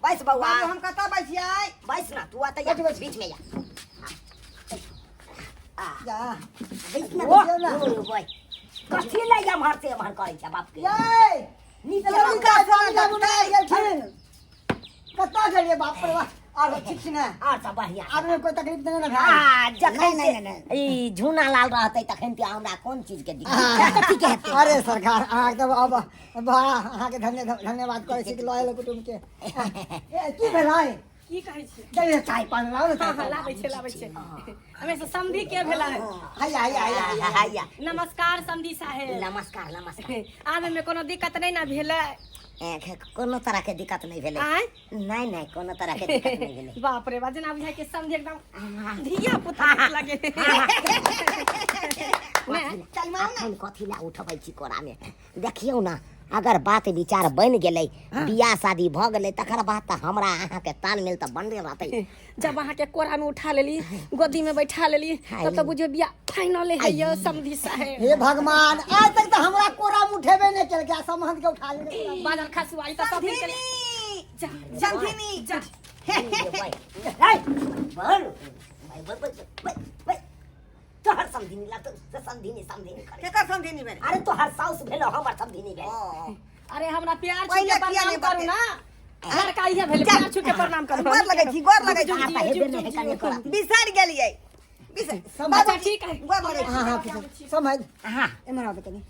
बैस बौआ। बाबू हम कतऽ बैसियै? बैस ना तू, आते बैठ, बैठ। बीच में जा। आ जा बैस ना। ओ, ओ, ओ, भाई कथी ले एम्हर से एम्हर करै छै बाप के? ये नीक चलू जकाँ। का स्वामी बाबू नहि गेलखिन? कतऽ गेलियै? बाप रे बाप। आर ठीक छी ने? आर सब बढ़िया। आब कोई तकलीफ नहि ने भेल? आ जखन नहीं, से नहीं, नहीं। ई झूना लाल रहतै तखन ते हमरा कोन चीज के दिक्कत? कथी के हेतै? अरे सरकार, अहाँके तऽ अब बड़ा अहाँके धन्यवाद करै छी कि लऽ एलहुँ कुटुम्बके। ए, की भेलै? की कहै छी? चलिए चाय पान लाओ ने। हाँ हाँ, लाबै छै, लाबै छै। हमे से समधी के भेलै? हैया हैया हैया हैया। हैया। नमस्कार समधी साहेब। नमस्कार नमस्कार। आबे में कोनो दिक्कत नहीं ना भेलै? ए, कोनो तरह के दिक्कत नहीं भेलै। आँय? नहीं नहीं, कोनो तरह के दिक्कत नहीं भेलै। बाप रे बा, जेना बुझाइ के समधी एकदम धिया पुता लगे ने। चल अखन कथी ला उठबै छी कोरा में? देखियौ ना, अगर बात विचार बनि गेलै, बियाह शादी भऽ गेलै, तकर बाद तऽ हमरा अहाँके तालमेल तऽ बनले रहतै। जब अहाँ के कोरा में उठा लेली, गोदी में बैठा लेली, तब तो बुझियो बियाह फाइनल है यो समधी साहेब। हे भगवान, आज तक तऽ हमरा कोरा में उठेबे नहि केलकै आ समहन के उठा लेलकै कोरा में। बादल खसुआई तऽ सब दिन के जा। समधिनी। जा। बोल बोल बोल बोल बोल। तोहर समधिनी ला तो समधिनी समधिनी करे। केकर समधिनी भेलै? अरे तोहर साउस भेलो, हमर समधिनी भेल। ओ, अरे हमरा प्यार छू पहिले के किया प्रणाम नहि करू बते- ना। लड़का इहे भेलै, प्यार छू के प्रणाम करू। गोर लगै छी, गोर लगै छी। आता हेबे नहि है कने कोरा। बिसरि गेलियै, बिसरि। अच्छा ठीक है। गोर लगै छी। हाँ हाँ, किशन समझ। हाँ। एम्हर आबै कनी।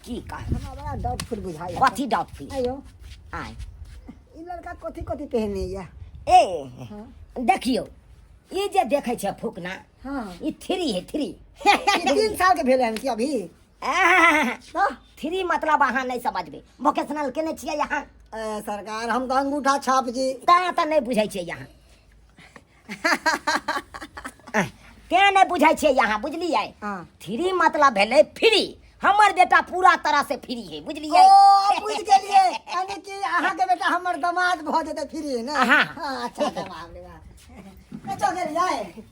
की कह? हमरा बड़ा डाउटफुल बुझाइ। कथी डाउटफुल? आयो। आय। ई लड़का कथी कथी पहने या? ए, देखियौ, ई जे देखै छै फूकना, ई थ्री है, थ्री। ई 3 साल के भेलै हन कि अभी? तऽ थ्री मतलब अहाँ नहि समझबै। वोकेशनल केने छियै अहाँ? ए, सरकार, हम तऽ अंगूठा छाप जी। तैं तऽ नहि बुझै छियै अहाँ, तें नहि बुझै छियै अहाँ, बुझलियै? हाँ। थ्री मतलब भेलै फ्री। हमर बेटा पूरा तरह से फ्री है, बुझलियै? ओ, बुझि गेलियै, यानी कि अहाँके बेटा हमर दामाद भऽ जेतै, फ्री ने। हाँ। हाँ, अच्छा अच्छा, बाप रे बाप, कतऽ गेलियै?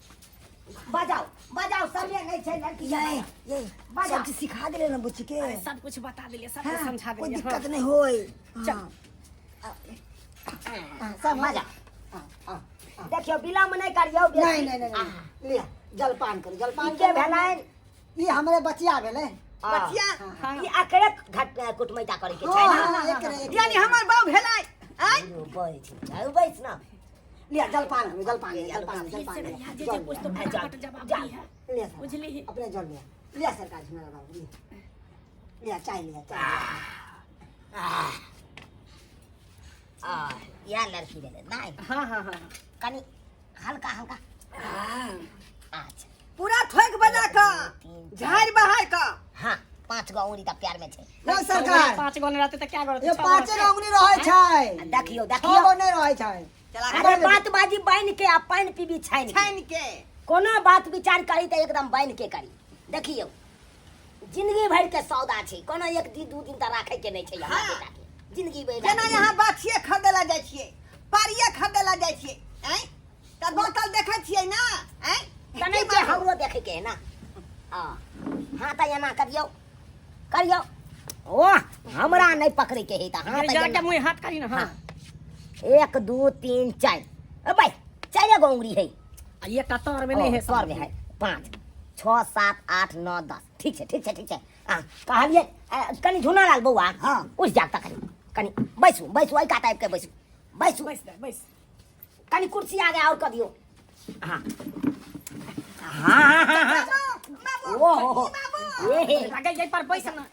बजाओ बजाओ, समय नहि छै लड़की। ये ये बजाओ। सब चीज सिखा देले ना बुच्ची के? अरे सब कुछ बता देलियै, सब कुछ हाँ, समझा कोई देलियै। दिक्कत नहीं होई। चल। हाँ, सब बजाओ। हाँ, हाँ। देखियौ, विलम्ब नहि करियौ बेसी। नहीं नहीं नहीं नहीं, लिया जलपान करू, जलपान ई के करू। भेलनि? ई हमरे बचिया भेलै। बचिया? ई अकरे घट कुटमैता करे के छै हाँ, ने? हाँ, एकरे एकरे। यानी हमर बाऊ भेलै आँय? बैठ बैठ ना। लिया जलपान करू, जलपान लिया, जलपान जलपान से लिया, भैया जे जल जे लिया। पूछ तो फटाफट जवाब जा। दी है। लिया सर, बुझली? अपने जल लिया, लिया सरकार जी, मेरा बाबू लिया, लिया चाय लिया, चाय लिया। आ इएह लड़की भेलै नहि? हाँ हाँ हाँ। कनि हल्का हल्का, अच्छा। पूरा ठोक बजा कऽ झाड़ि बहारि कऽ। हाँ, पाँच गो उंगली तऽ प्यार में छै। नहीं सरकार, पांच गो नहीं रहते तो क्या करते? ये पांचे गो उंगली रहै छै। देखियौ। छह देखियौ। गो नहि रहै छै। चला। अरे बात बाजी बान्हि के आ पानि पीबी छानि के। छानि के। कोनो बात विचार करी तऽ एकदम बान्हि के करी। देखियौ, जिंदगी भरि के सौदा छै, कोनो एक दिन दू दिन तऽ राखै के नहि छै हमरा बेटा के जिंदगी भरि। जेना यहाँ बाछिए खरीदै लए जाइ छियै, पारिए खरीदै लए जाइ छियै, आँय, तऽ बोतल देखै छियै ने, आँय? तऽ नहि छै, हमरो देखै के है ना। हाँ हाँ, तऽ एना करियौ करियौ। ओह, हमरा नहि पकड़ै के है तऽ हाँ तऽ जाके एना। मुँह हाथ करी ना, हाँ। एक दू तीन चारि, ए भाई, चारि गो उंगली है। आ एकटा तर में नहीं है। सर में है। पाँच छओ सात आठ नओ दस, ठीक छै ठीक छै ठीक छै। आ कहलियै, कनि झुना लाल बौआ। हाँ। उठि जाक तऽ कनि कनि बैसू बैसू, एहि कात आबि कऽ बैसू बैसू। बैस दे, बैस। कनि कुर्सी आगे आओर कऽ दियौ। हाँ हाँ हाँ हाँ, ओहो ए हे। आगे यही पर बैस ना।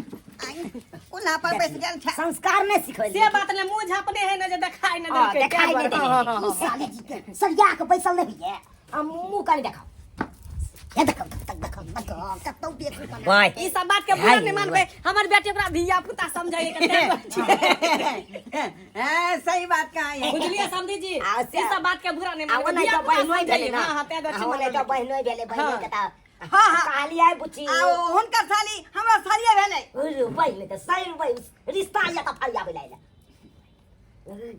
कुल्हा पर बैस गेल छै। संस्कार नहि सिखबै से बात ने, मुँह झापने है ना जे देखाई ना हाँ, देलकै। देखाई नहि देने। हाँ, हाँ, ई साली जी के सरिया के बैसल नहि होइए। आ मुँह कनि देखाउ, हे देखौ तक देखौ देखौ कतौ देखू कना। ई सब बात के बुरा नहीं मानबै, हमर बेटी ओकरा धिया पुता समझै के हैं, सही बात कहा है। बुझलियै समधी जी? आ, ई सब बात के बुरा नहीं आ मानबै, ओना धिया तऽ पुता बहिनोइ समझै। भेलै ना। हाँ हाँ, तें दुआरे आ ओना तऽ बहिनोइ भेलै, बहिनोइ के तऽ हाँ, हाँ। कहलियै बुच्ची। आ ओ हुनकर साली हमरा सालिए भेलै। अरे बहिन तऽ सही बहिन रिश्ता या तऽ फरियाबै लाइल।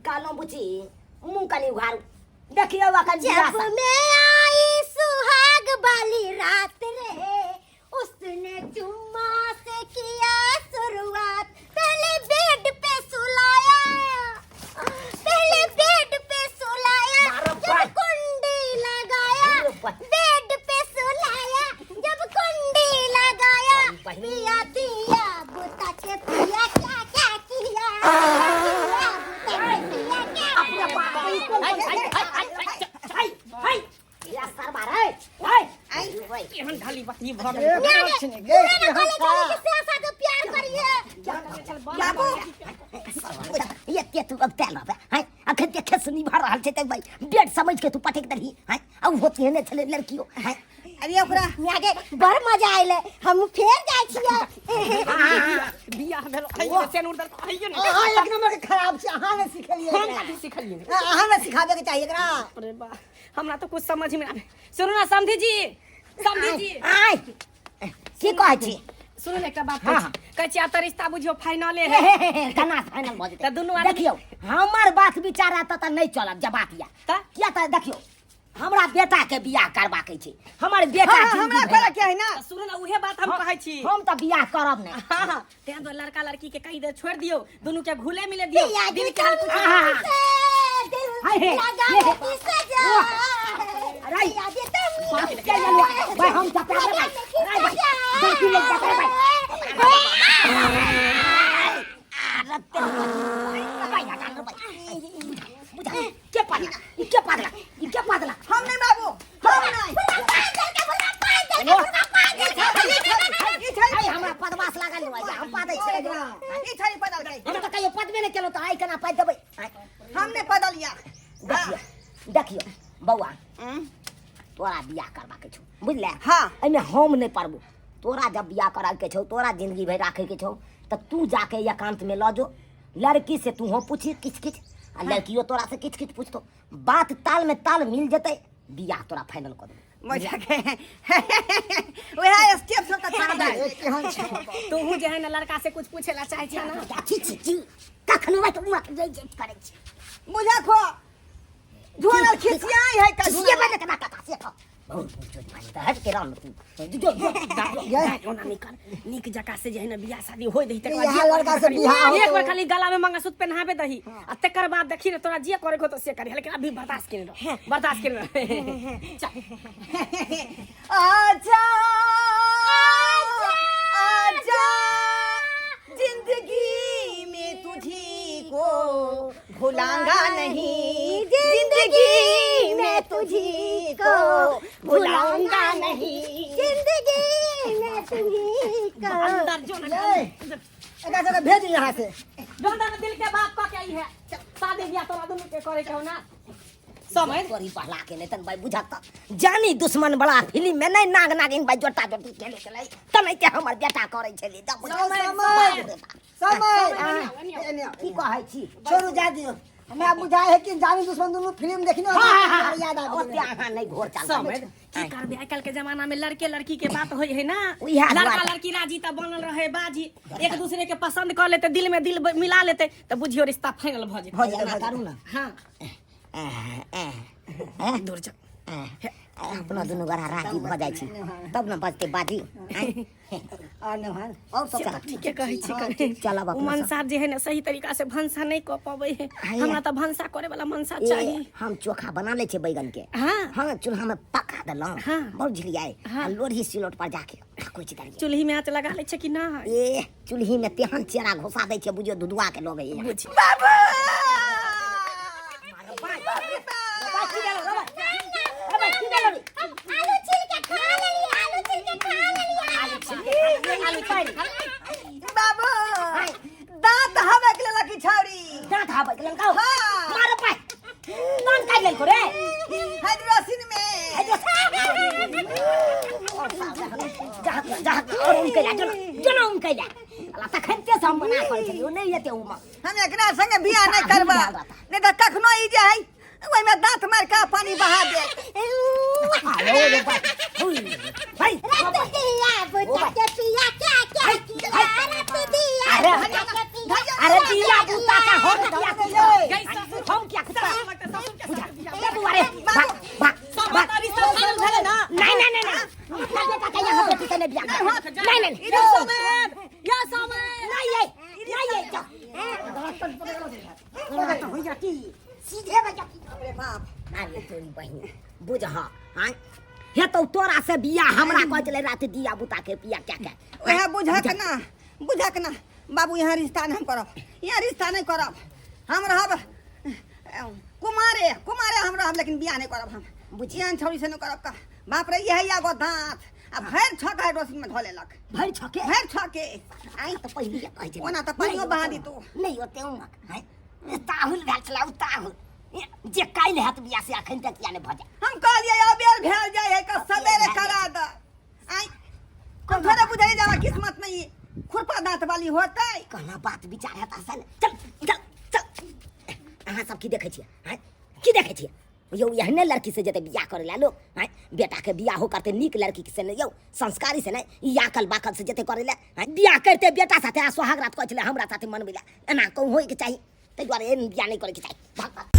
कहलहुँ बुच्ची, मुँह कनि उघारू, देखियौ अखन जब बियाह सा- मैं आई सुहाग वाली रात रे, उसने चुम्मा से किया शुरुआत, पहले बेड पे सुलाया, पहले बेड पे हाय हाय या सरबा रे हाय हाय केहन ढाली बत्ती भऽ गेल ए, न्यारे, गे, तूने ना केहन कहले खराब। छली कि से साथ प्यार करिए। बाबू ये ते तू अब तेल रहबे हाय अखन ते खेसनी भर रहल छै त भाई बेड समझ के तू पटक दलही हाय अब होती है ने छले लड़कियों हाय अरे ओकरा न्यागे बड़ मजा आइले, हम फेर जाइ छियै। बियाह भेल हइयो सेनुर दर हइयो ने अहाँ एक नंबर के खराब छी, अहाँ नहि सिखेलियै हम एकरा। कथी सिखलियै ने अहाँ नहि सिखाबे के चाही एकरा। अरे बा हमरा तो कुछ समझ में आवे सुनू ना समधी जी समधी जी आय की कहै छी सुनू ने एकटा बात हाँ, कहै छी कहै छी आब तऽ रिश्ता बुझियौ फाइनले है केना फाइनल भऽ जेतै तऽ दुनू आदमी- देखियौ हमर बात विचार तऽ तऽ नहि चलत जब बात या तऽ? किया तऽ देखियौ हमरा बेटा के बियाह करबाक छै हमर बेटा हाँ, जिंदगी हमरा भरि- करे के है ना तऽ सुनू ना उहे बात हम कहै छी हम तऽ बियाह करब नहि हाँ हाँ तें दुआरे लड़का लड़की के कही दे छोड़ दियौ दुनू के घुले मिले दियौ पिया दिल जी के हाल कुछ आहा। तुमसे दिल हाय हे, लगाने ये। की सजा। अरे। पिया जी तुमसे बाप के ललुआ भाई हम तऽ प्यार लगाने की भाई भाई सजा। लड़की लग जाता है भाई आ रत्ते भाई हटा लो भाई बुझा के पादला ई के पादला ई के पादला हम नहीं बाबू हम नहीं पागल के भुला, पागल के भुला, पागल के। ई छड़ी आई हमरा पदवास लागल है हम पादै छियै एकरा। ई छड़ी पदल गई हम तऽ कहियो पदबे नहि केलहुँ तऽ आइ केना पादि देबै आँय, हम नहीं पदलिया देखियौ देखियौ बौआ तोरा बियाह करबाके छौ बुझले हाँ। एहिमे हम नहि पड़बो तोरा जब बियाह कराके छौ तोरा जिंदगी भरि राखैके छौ तऽ तू जाके एकांत में लऽ जो लड़की से तूहो पूछी किछु किछु आ लड़कियो तोरा से किछु किछु पूछतो बात ताल में ताल मिल जेतै बियाह तोरा फाइनल कऽ देबो मजा के वएह स्टेप सब तऽ छाड़ दे ए, केहन छै तोहू जे है ना लड़का से कुछ पूछे ला चाहे छै ना छी छी छी कखनो बात उमा जय जय करै छी बुझा खो झोरल खिसियाई है का से बने तना कथा से कह बहुत पूछो मानी तऽ हट के राम तू जो जो जो ओना नहीं कर नीक जका से जे है ना बियाह शादी होय दही तकर बाद यहाँ जे लड़का करे से बियाह हो एक तो- बार खाली गला में मंगलसूत्र पहनाबे दही आ तकर बाद देखी ना तोरा जे करे को तो से करे लेकिन अभी बर्दाश्त केने रह बर्दाश्त केने रह चल आजा आजा जिंदगी में तुझी को भुलाऊंगा नहीं जिंदगी में तुझी को भुलाऊंगा नहीं जिंदगी में तुम्ही को अंदर जो ना ए, एकरा सबके भेज यहाँ से अंदर में दिल के बात कह के आई है शादी बियाह तोरा दुनू के करे के हो ना समझ तोरी पहला के नहीं तन भाई बुझत जानी दुश्मन बड़ा फिल्म में नहीं नाग नागिन भाई जोटा जोटी खेले के लै तनै ते हमर बेटा करै छली तब बुझत। समय समय एने आओ। की कहै छी छोड़ू जा दियौ हमरा बुझाय है कि जानी दुश्मन दुनू फिल्म देखने हाँ, हाँ, हाँ। याद आबि ओते गेलै। अहाँ नहीं घोर चाल समझ की करबे आइ काल्हि के जमाना में लड़के लड़की के बात होय है ना उएह लड़का दुआरे। लड़की राजी तऽ बनल रहे बाजी एक दूसरे के पसंद कर लेते दिल में दिल मिला लेते तऽ बुझियो रिश्ता फाइनल भऽ जेतै भऽ जेतै, भऽ करू ना हाँ एह, दूर जा एह, अपना दुनू गोरा राजी भऽ जाइ छी तब ने बजतै बाजी आँय? आ नहान और सब से तऽ ठीके कहै छी कहे चलब ओ अपना सब। मनसा जे है ना सही तरीका से भनसा नहीं कऽ पबै है हाय। हमरा तऽ भनसा करे वाला मनसा ए, चाही हम चोखा बना लै छियै बैगन के हाँ। हाँ चूल्हा में पका देलहुँ हाँ। बुझलियै हाँ। आ लोढ़ी सिलौट पर जाके कुचि देलियै चूल्ही में आँच लगा लै छै कि नहि ए चूल्ही में तेहन चेरा घुसा दै छै बुझियौ धुधुआ के लोग है बुझ बाबू आलू छील के खा लेली, आलू छील के खा लेली, आलू छील के। बाबू दांत हवे के लेलक ई छौरी दांत हाबै के लंकाओ हाँ। मार पाय दांत काटि लेलको रे हाइड्रोसिन में जहक जहक और उनके ला जोना जोना उनके ला अला तखन ते से हम मना करै छलियै ओ नहि एते उमा हम एकरा संगे बियाह नहीं करबा नहीं तऽ कखनो ई जे है ओहिमे दांत मार के पानी बहा दे आलो रे भाई हुई भाई रत दिया बुता के पिया क्या क्या किया, रत दिया अरे, बुता के पिया। अरे दिया बूता का हम क्या गई ससुर हम क्या कुत्ता लगतै ससुर के साथ बियाह ए बुआ रे भाग भाग सब भाग बात रिश्ता फाइनल भेलै ना नहीं नहीं नहीं नहीं अपना बेटा के यहाँ बेटी से नहीं बियाह करब। नहीं नहीं या समेत या समेत नहीं ये नहीं ये जा हो जाती सीधे बजा अरे बाप अरे तोरी बहिन बुझ हाँ हे तो तोरा से बियाह हमरा कहै छलै रात दिया बुता के पिया क्या क्या वएह बुझक ना बुझक ना बाबू यहाँ रिश्ता नहीं हम करब यहाँ रिश्ता नहीं करब हम रहब कुमारे। रहब लेकिन बियाह नहि करब हम। बुझी। एहन छौड़ी से नहि करब का। बाप रे, इहे या गो दाँत आ भरि छक हाइड्रोसिन में धऽ लेलक। भरि छके? भरि छके। आइ तऽ पहिले कहै छै। ओना तऽ पानियो नहि बहा ओते। दितौ। नहि ओते उमक हैं ताहुल भेल छलै ओ ताहुल जे काल्हि हैत बियाह से अखन तक किया नहि भऽ जाय। हम कहलियै अबेर भेल जाइ है के सवेरे करा द। आइ हम थोड़े बुझै जावा किस्मत में ई खुरपा दाँत वाली होतै। कहना बात विचार हैत असल। चल चल चल। अहाँ सब की देखै छियै हैं? की देखै छियै यौ? एहने लड़की से जेतै बियाह करै लए लोक हैं? बेटा के बियाहो करतै नीक लड़की से नहि यौ, संस्कारी से नहि, ई आकल बाकल से जेतै करै लए हैं? बियाह करतै बेटा साथे आ सोहाग रात कहै छलै हमरा साथे मनबै लए, एना कहूँ होइके चाही? ताहि दुआरे एहन बियाह नहि करैके चाही। भाग भाग।